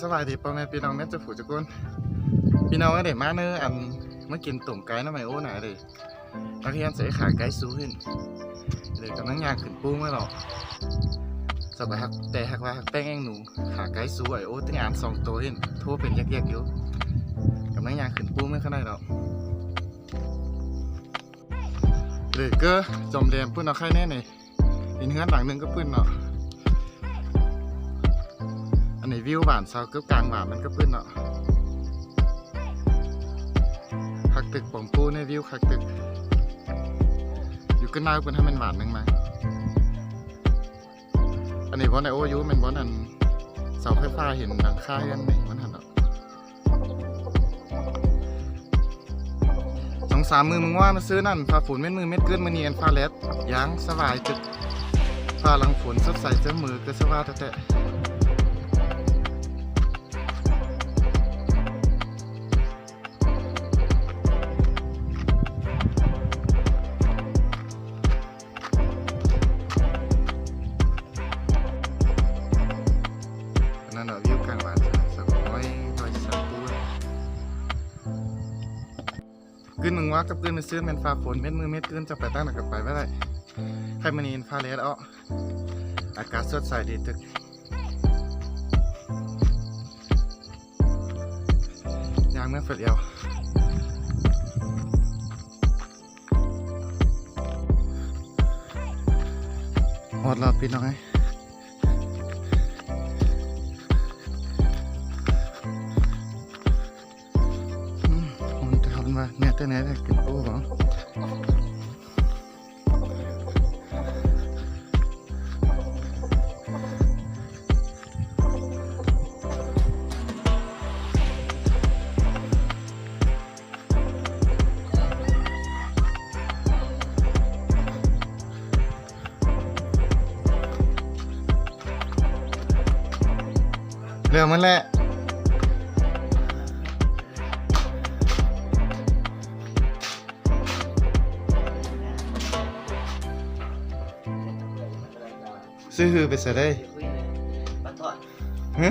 ສະບາຍດີພໍ່ແມ່ພີ່ນ້ອງແມ່ນເຈົ້າຜູ້ເຈົ້າຄົນ ພີ່ນ້ອງເອີຍ ໄດ້ມາເນີ ອັນ ມາກິນຕົ້ມໄກ່ນຳໄອໂອນະເດີ ນັກຮຽນໃສ່ຂາໄກ່ຊູເຫັນເດີ ກຳລັງຍ່າງຂຶ້ນປູມາເນາະ ສະບາຍຮັກ ແຕ່ຫາກວ່າຮັກແປ້ງແອງໜູ ຂາໄກ່ຊູໄອໂອ ຕິງອາມສອງໂຕເຫັນ ໂທເປັນແຍກໆຢູ່ ກຳລັງຍ່າງຂຶ້ນປູມາຂ້າງໃນເນາະ ເດີ ເກີ ຈອມແດມພຸ້ນເນາະ ໄຄແນ່ນີ້ ເຫັນເຮືອນຫຼັງໜຶ່ງກັບປືນເນາະ ອັນນີ້ວິວບ້ານຊາວເກີບກາງບ້ານມັນກັບປືນເນາະ ຄັກຕຶກປອງປູໃນວິວຄັກຕຶກ ຢູ່ກັນນາວເພິ່ນໃຫ້ມັນບ້ານໜຶ່ງມາ ອັນນີ້ບ່ອນໄອໂອຢູ່ແມ່ນບ່ອນອັນເສົາໄຟຟ້າເຫັນຫຼັງຄາເຮືອນນີ້ມັນຫັ້ນເນາະ. ສອງສາມມື້ມາວານມາຊື້ນັ້ນ ຟ້າຝົນເມັດມືເມັດເກີນ ມື້ນີ້ອັນຟ້າແລດຢ່າງສະບາຍ ຕຶກຟ້າຫຼັງຝົນສົດໃສ ເຈີມືກໍສະຫວ່າງແທ້ໆ. ອັນນັ້ນເນາະ ວິວກາງບ້ານ ສະຫວາຍ ດອຍສະຕູ ຄືນມື້ວານກັບຄືນມື້ຊືນແມ່ນຟ້າຝົນເມັດມືເມັດຄືນ ຈະໄປທາງໃດກໍໄປບໍ່ໄດ້ ໃຄມື້ນີ້ຟ້າແລດອອກ ອາກາດສົດໃສດີຕຶກ ຍ່າງເມືອແປັບດຽວ ຮອດແລ້ວພີ່ນ້ອງເອີຍ ອືມ ມັນຈະເຂົ້າມາແນ່ແຕ່ແນ່ເປັນໂອ້ບໍ່? ເລື່ອງມັນແຫຼະ ຊື້ຮືໄປໃສໄດ້? ຫຶ?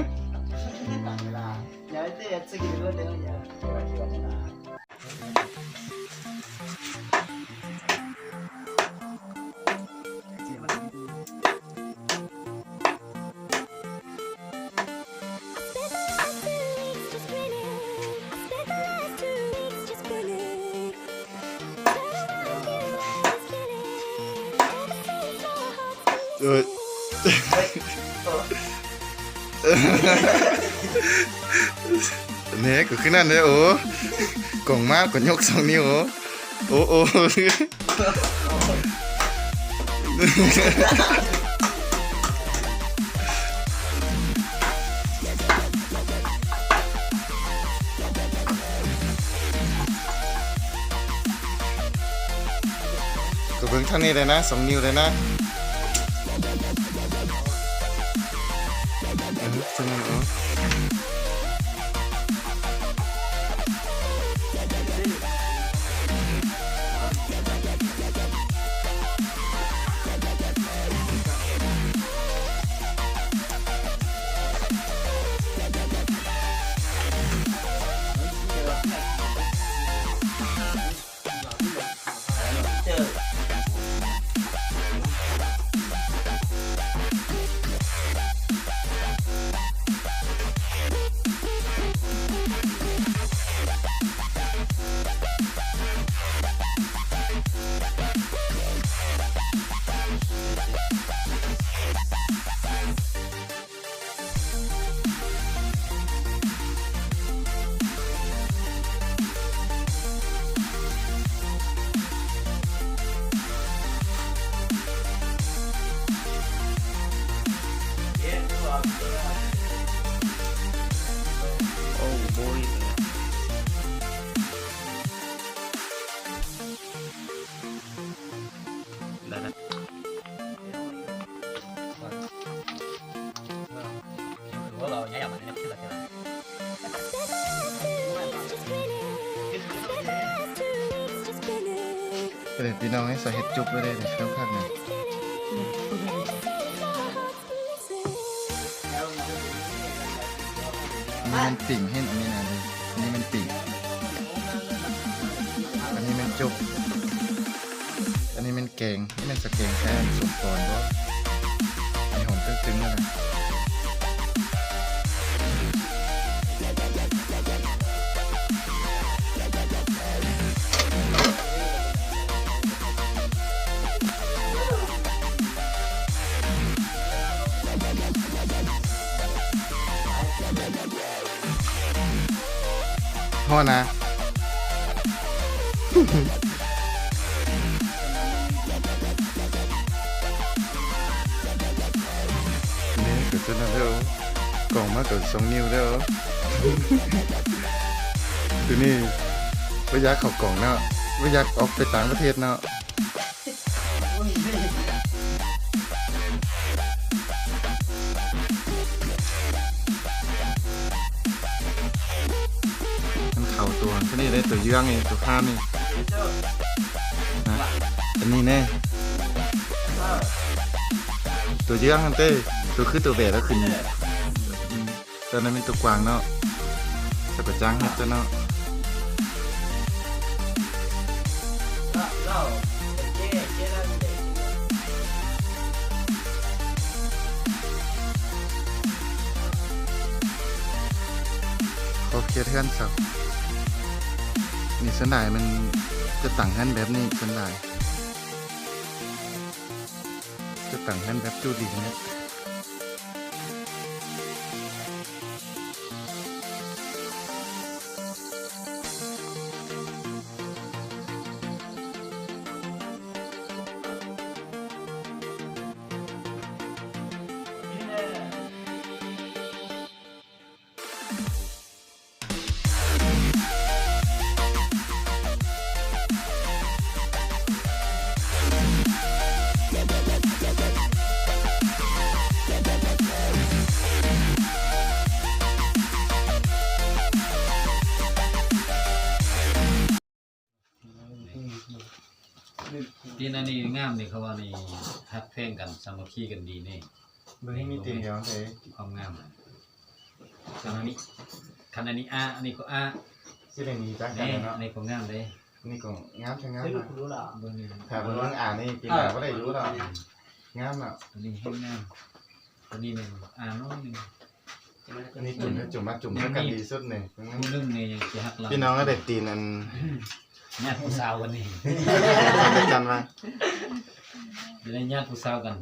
ເອີ ແນ່ ກໍຄືນັ້ນເດ້ ໂອ້ ກອງມາກໍຍົກສອງນິ້ວ ໂອ້ ໂອ້ ໂອ້. ກໍເບິ່ງທາງນີ້ໄດ້ນະ ສອງນິ້ວໄດ້ນະ ເອີ ຈັ່ງນັ້ນເນາະ. ເອີ ພີ່ນ້ອງເອີຍ ສາເຮັດຈຸບໄວ້ເດ້ ແຊວຄັກນະ. ອືມ. ອັນນີ້ແມ່ນປິງ ເຫັນອັນນີ້ນະ ອັນນີ້ແມ່ນປິງ ອັນນີ້ແມ່ນຈົກ ອັນນີ້ແມ່ນແກງ ນີ້ແມ່ນສະແກງແທ້ ສົມປອນບໍ່? ໄອ້ຫອມຕຶງໆ ນັ້ນນະ. ພໍນະ ນີ້ກໍຕົວນັ້ນແລ້ວ ກອງມາກໍສອງນິ້ວແລ້ວ ຕົວນີ້ບໍ່ຢາກເຂົ້າກອງເນາະ ບໍ່ຢາກອອກໄປຕ່າງປະເທດເນາະ. ມັນເຂົ້າຕົວ ຕົວນີ້ເດ້ ຕົວເຍືອງນີ້ ຕົວຂ້າມນີ້ ນະ ອັນນີ້ແນ່ ຕົວເຍືອງຫັ້ນເຕ້ ຕົວຄືຕົວແບກແລ້ວຂຶ້ນ ອືມ ຕົວນັ້ນແມ່ນຕົວກວາງເນາະ ແຕ່ປະຈ້າງເຮັດຕົວເນາະ ຂອບເຂດເຮືອນເຊົາ ນີ້ສ່ວນຫຼາຍມັນຈະຕັ້ງເຮືອນແບບນີ້ ສ່ວນຫຼາຍຈະຕັ້ງເຮືອນແບບຈູດດິນເນາະ. ຕີນອັນນີ້ງາມນີ້ ເຂົາວ່ານີ້ຮັກແພງກັນ ສາມັກຄີກັນດີນີ້ ເບິ່ງມີຕີນດຽວເດ້ ຄວາມງາມ ຄັນອັນນີ້ ຄັນອັນນີ້ອາ ອັນນີ້ກໍອາ ຊິໄດ້ໜີຈາກກັນແລ້ວເນາະ ນີ້ ອັນນີ້ກໍງາມເດ້ ນີ້ກໍງາມແທ້ງາມ ເບິ່ງນີ້ ຖ້າເບິ່ງອານີ້ປີໜ້າບໍ່ໄດ້ຢູ່ດອກ ງາມເນາະ ອັນນີ້ແຮງງາມ ຕົວນີ້ແມ່ນອານ້ອຍໜຶ່ງ ອັນນີ້ຈຸ່ມ ຈຸ່ມມາຈຸ່ມໃສ່ກັນດີສຸດນີ້ ຜູ້ໜຶ່ງນີ້ຍັງຊິຫັກຫຼັງ ພີ່ນ້ອງກໍໄດ້ຕີນອັນ ຍາດຜູ້ສາວກັນນີ້ ຈັນວ່າ ຈະໄດ້ຍາດຜູ້ສາວກັນ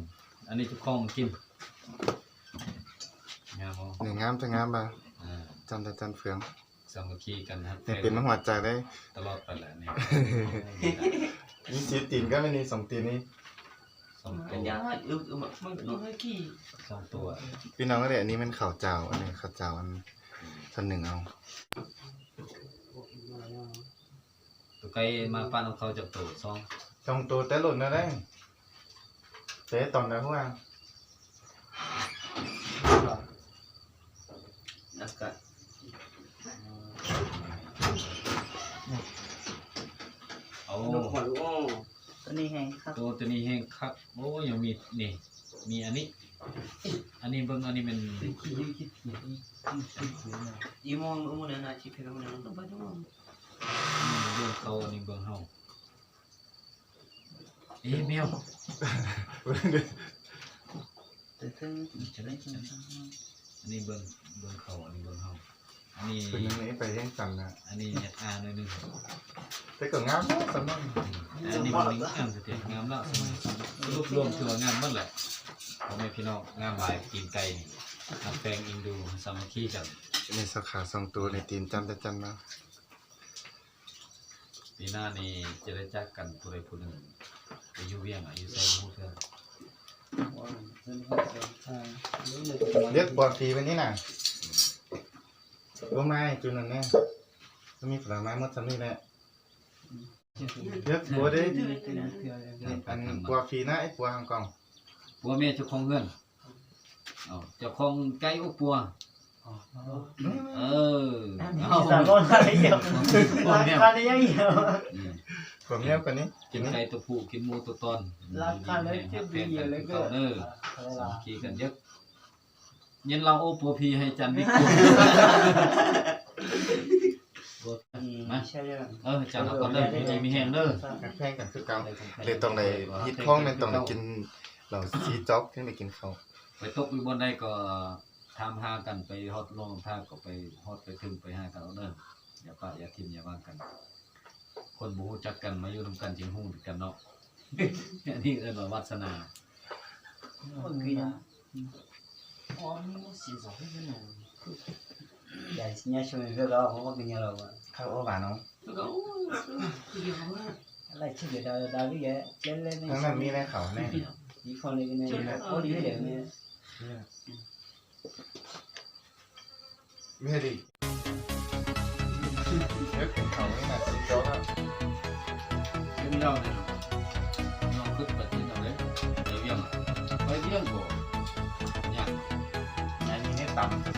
ອັນນີ້ເຈົ້າຂອງກິນ ງາມບໍ່ ນີ້ງາມແທ້ງາມວ່າ ອ່າ ຈັນແທ້ຈັນເຟືອງ ສາມັກຄີກັນຮັກແພງ ເປັນຫົວໃຈເລີຍ ຕະຫຼອດໄປແຫຼະນີ້ ມີສີ່ຕີນກໍມີນີ້ ສອງຕີນນີ້ ສອງໂຕ ສອງໂຕ ພີ່ນ້ອງເອີຍ ອັນນີ້ແມ່ນເຂົ້າຈ້າວ ອັນນີ້ເຂົ້າຈ້າວ ອັນ ອືມ ຊັ້ນໜຶ່ງເອົາ ໂຕໄກ່ມາປານຂອງເຂົາຈັກໂຕ ສອງ ສອງໂຕ ແຕ່ຫຼົ່ນແລ້ວເດ້ ແຕ່ຕອນໃດຮູ້ຫຍັງ ໂອ້ ຕົວນີ້ແຮງຄັກ ໂຕ ຕົວນີ້ແຮງຄັກ ໂອ້ ຍັງມີນີ້ ມີອັນນີ້ ອັນນີ້ເບິ່ງ ອັນນີ້ແມ່ນ ອີໂມ ອີໂມນັ້ນນະ ທີ່ເພິ່ນເອົາມານັ້ນ ອືມ ເບິ່ງເຂົາ ອັນນີ້ເບິ່ງເຮົາ ເອີ ແມວ ອັນນີ້ເບິ່ງ ເບິ່ງເຂົາ ອັນນີ້ເບິ່ງເຮົາ ອັນນີ້ ເພິ່ນຍັງໄປວຽງຈັນນະ ອັນນີ້ຢາກອາໜ້ອຍໜຶ່ງ ແຕ່ກໍງາມເນາະ ສຳນັ້ນ ອືມ ອັນນີ້ເບິ່ງງາມສະເຕ ງາມແລ້ວ ສະຫຼຸບລວມຖືວ່າງາມໝົດແຫຼະ ພໍ່ແມ່ພີ່ນ້ອງ ງາມຫຼາຍ ຕີນໄກ່ນີ້ ຮັກແພງເອັນດູ ສາມັກຄີກັນ ນີ້ສາຂາສອງໂຕນີ້ ຕີນຈັນແຕ່ຈັນມາ. ປີໜ້ານີ້ຈະໄດ້ຈາກກັນຜູ້ໃດຜູ້ໜຶ່ງ ໄປຢູ່ວຽງ ອາ ຢູ່ໃສບໍ່ຮູ້ເທື່ອ ເຮັດບໍ່ຟຣີໄວ້ນີ້ນະ ບໍ່ມາຈຸດນັ້ນແນ່ ມີຜົນລະໄມ້ໝົດຊ່ຳນີ້ແຫຼະ ເຮັດບໍ່ໄດ້ ອັນ ປົວຟຣີນະ ໄອ້ປົວຫາງກອງ ຜົວແມ່ເຈົ້າຂອງເຮືອນ. ເອົາ ເຈົ້າຂອງໄກ່ອົບປົວ ເອີ ມີສາມຄົນ ລາຄາໄດ້ຍັງອີກ ອືມ ຜົວເມຍປານນີ້ ກິນໄກ່ຕົວຜູ້ ກິນໝູຕົວຕອນ ລາຄາໄດ້ເຈັດປີແລ້ວ ເດີ ສາມັກຄີກັນເດີ. ເຢັນເລົ່າໂອປົວຜີໃຫ້ຈັນວິກ ອືມ ມາ ໃຊ່ແລ້ວ ເອີ ຈັນເຮົາກໍເດີ ຢູ່ດີມີແຮງເດີ ຮັກແພງກັນຄືເກົ່າ ແຕ່ຕ້ອງໄດ້ຮີດຄອງ ແມ່ນຕ້ອງໄດ້ກິນເຫຼົ້າສີ່ຈອກ ຈຶ່ງໄດ້ກິນເຂົ້າ ໄປຕົກຢູ່ບ່ອນໃດກໍຖາມຫາກັນ ໄປຮອດຫຼວງນ້ຳທາກໍໄປຮອດໄປເຖິງ ໄປຫາກັນເອົາເດີ ຢ່າປະຢ່າຖິ້ມຢ່າວາງກັນ ຄົນບໍ່ຮູ້ຈັກກັນ ມາຢູ່ນຳກັນຈຶ່ງຮູ້ກັນເນາະ ອັນນີ້ເອີ້ນວ່າວາດສະໜາ ທາງນັ້ນມີແນ່ເຂົາແນ່ ແມ່ນດີ ເຮັດເປັນເຂົານີ້ນະ ສຸດຍອດແລ້ວ ເປັນເຈົ້ານີ້ນະ ນ້ອງຄຶດໄປທີ່ແນວໃດ ໄປວຽງ ໄປວຽງບໍ່ຍາກ ອັນນີ້ແນວຕຳຊະ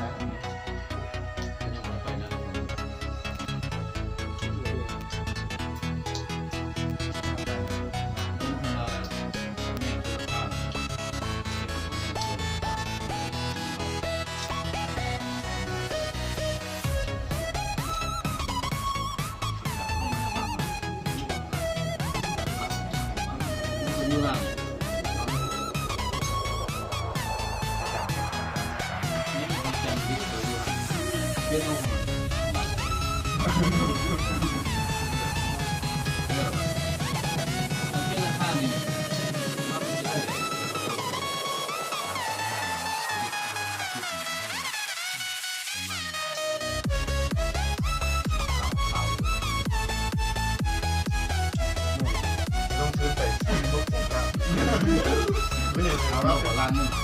ລົງທຶນໄປ ບໍ່ເອົາແລ້ວ ລ້ານໜຶ່ງ.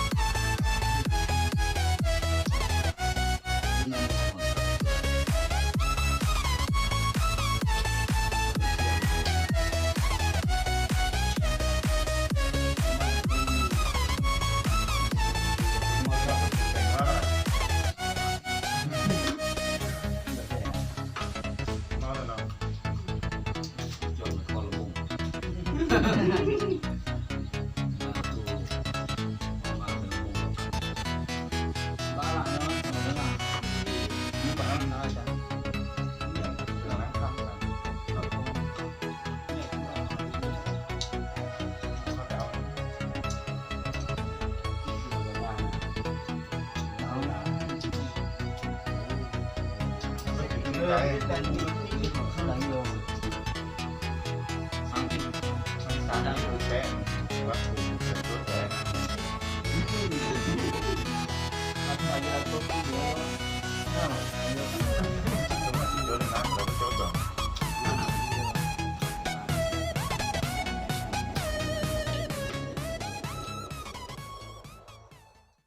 ອືມ.